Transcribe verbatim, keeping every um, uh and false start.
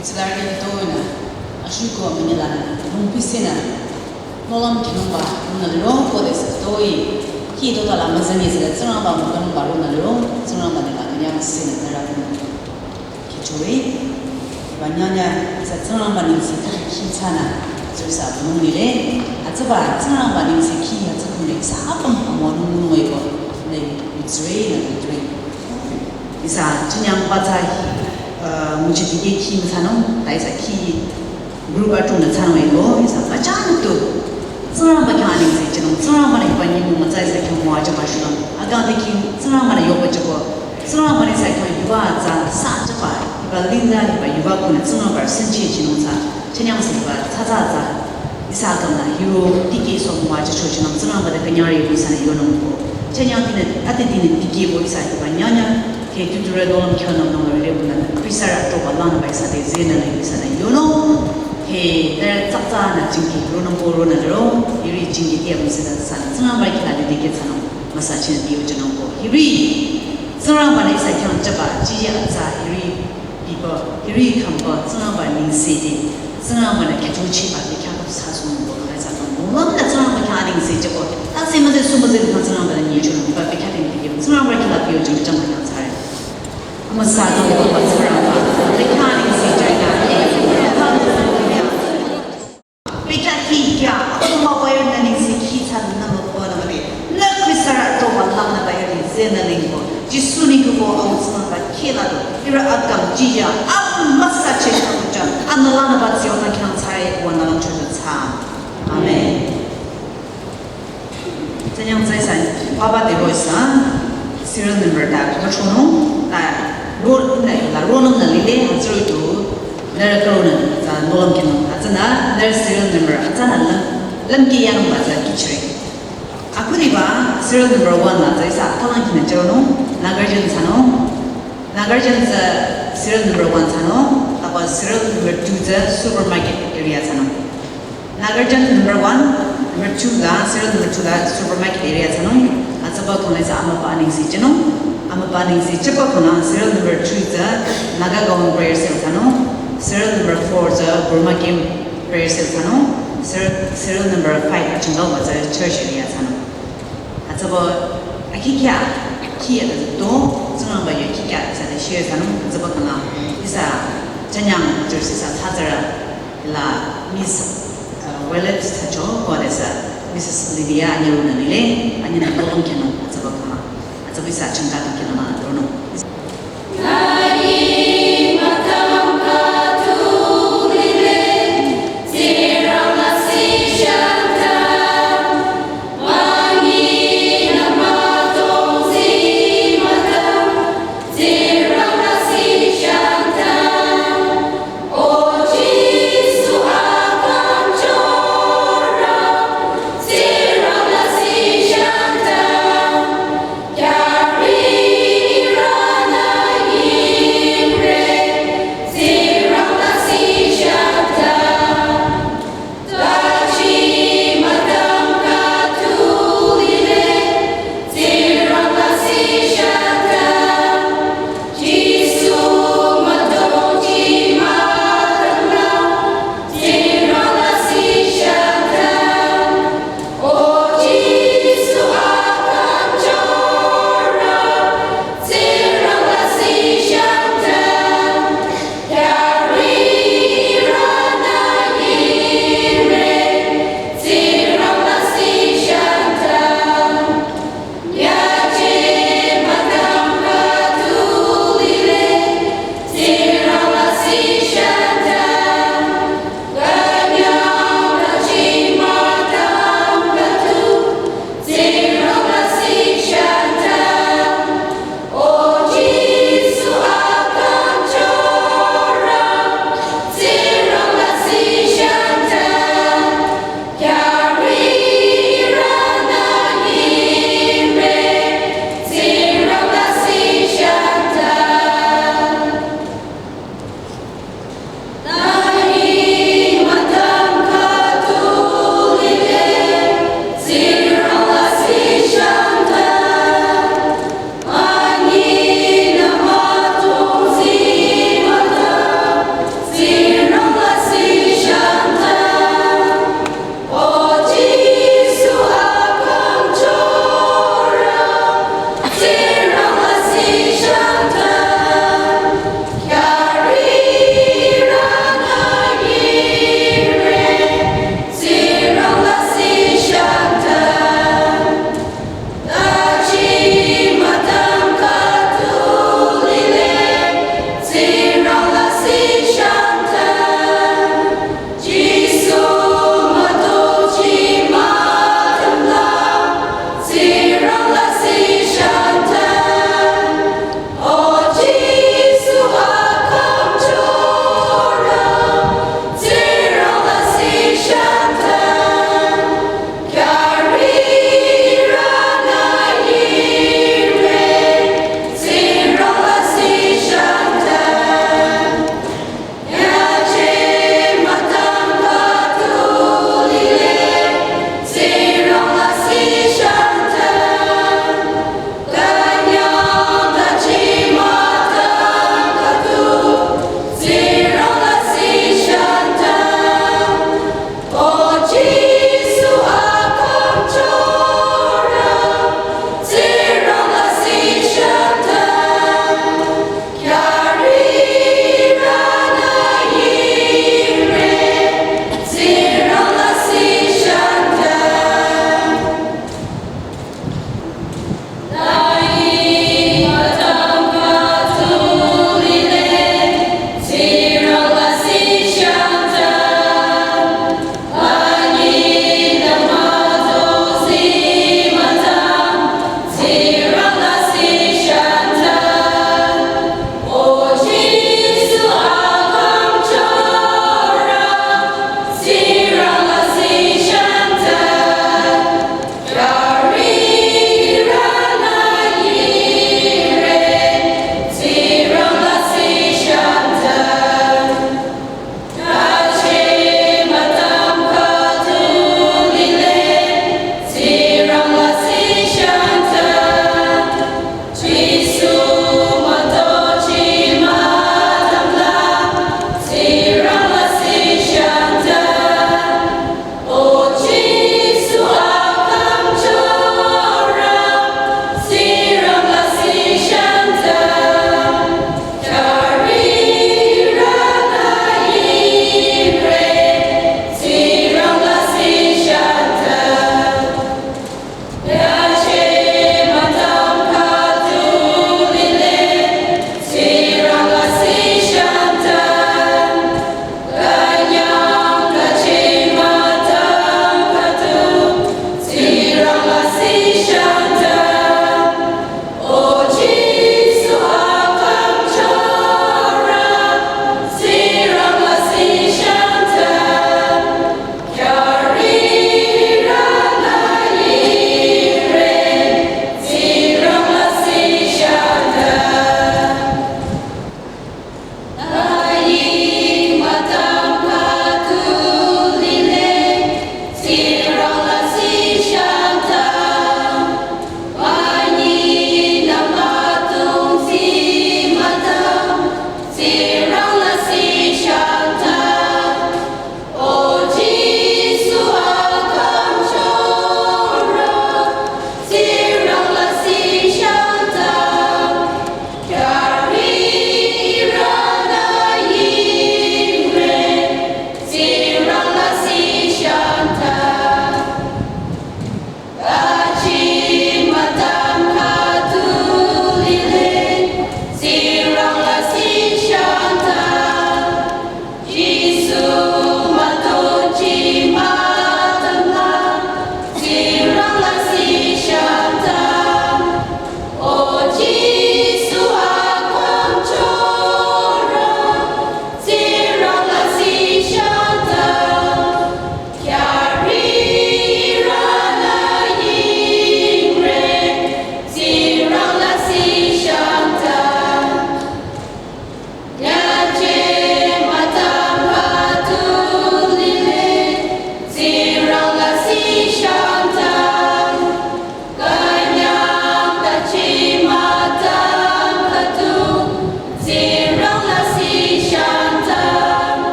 Tsüdarü kitoina, ashuko minilana, nungpisinü, nolam kinungba, nunaliro, kodesü toi, ki dotala mazani sila, Tsingrangba mukanungba, nunaliro, Tsingrangba nila, kanyang sinü, nara, kichoi, banyanya, sa Tsingrangba ningsi, kaki ki tsana, zursa, nunile, atsaba, Tsingrangba ningsi, ki, atsakune, sa apam, amo, nungunuibo, ne, utsre, na, utsre. Ihsa, chinyang patsa hi, uh, nguchi dikeh khi mütsanung, ta ihsa khi group atunü tsanung ego, ihsa, pachanü tu. Tsingrangba khyang aningsi chinung, Tsingrangba nü hiba nyimu mütsa ihsa khyang müwajüba shulung. Akang te khi, Tsingrangba nü yoba jüko. Tsingrangba nü ihsa khyang yuva atsa, sa jüba, hiba linda, hiba yuva kunü Tsingrangba senchi chinung sa. Chinyang siba, tsatsa atsa. Ihsa akang nü, hiro, dikeh so müwajü cho chinung, Tsingrangba te kanyari ihsa nü yonung ko. Chinyang tinü, ate tinü dikehbo ihsa hiba nyanya, Ke tuture dolam khyonam nong re buna, Khristarü toba langnüba ihsa te zenü le ihsa nü yonung. He, tare tsatsa nü jingki, ronung ko ronü ro, hiri jingki tia müsida san, Tsingrangba kila dikeh sanung, müsa chinü biyo jünung ko. Hiri, Tsingrangba nü ihsa khyang jüba, jiyü atsa, hiri, biba, hiri khamba, Tsingrangba ningsi de, Tsingrangba nü khyang chiba, de khyang sa sung ko, kala sa sung, dolam nü Tsingrangba khyang ningsi jüko, ta se müze su müze khyang Tsingrangba nü nyi jünung, ba de khyang dikeh, Tsingrangba kila biyo jünung, jang khyang sa re. Amüsa dong ko ba Tsingrangba. Te kani si jai na. Pita ki kya, ako ma ba yo na ni si ki tsa na ma ba na ma de. Na Khristarü toba langnüba yo ni zenü lingko. Jisu nü ko ko au tsina ba kela do. Ira akam jiyü, amüsa che ko cha. Ana langnüba tsiyo na khyang tsai wa na lang cho cha. Amen. Tsanyang tsai san, papa de boy san, serial number ta, ta chonung, ta, ro, na, la, ronung nü lile, ha, zero two, nara karo nü, ta, nolam kinung, ha, tsana, nara serial number, ha, tsana, lam, lam ki yang ba, ta, kichre. Akuni ba, serial number one na, ta, ihsa, talang kinü chonung, Nagarjan sanung, Nagarjan sa, serial number one sanung, apa serial number two sa, supermarket area sanung. Nagarjan number one, number two la, serial number two la, supermarket area sanung, atsaba kong la ihsa amüpa ningsi jünung, amüpa ningsi jüba kong la, serial number three sa, Naga Gaon prayer cell sanung, serial number four sa, Burma Kim prayer cell sanung, serial, serial number five, Chingao ba sa, church area sanung. Atsaba, aki kya, ki ya to, Tsingrangba yo ki kya, sa de share sanung, atsaba kong la, ihsa, chanyang, jersey sa, tsa tsara, la Miss, uh, Violet Sacho, ko de sa Missus Lydia, anyi ronü lile, anyi nü lolong khyonung, atsaba kong la, atsaba ihsa changka khyonung ma, ronung.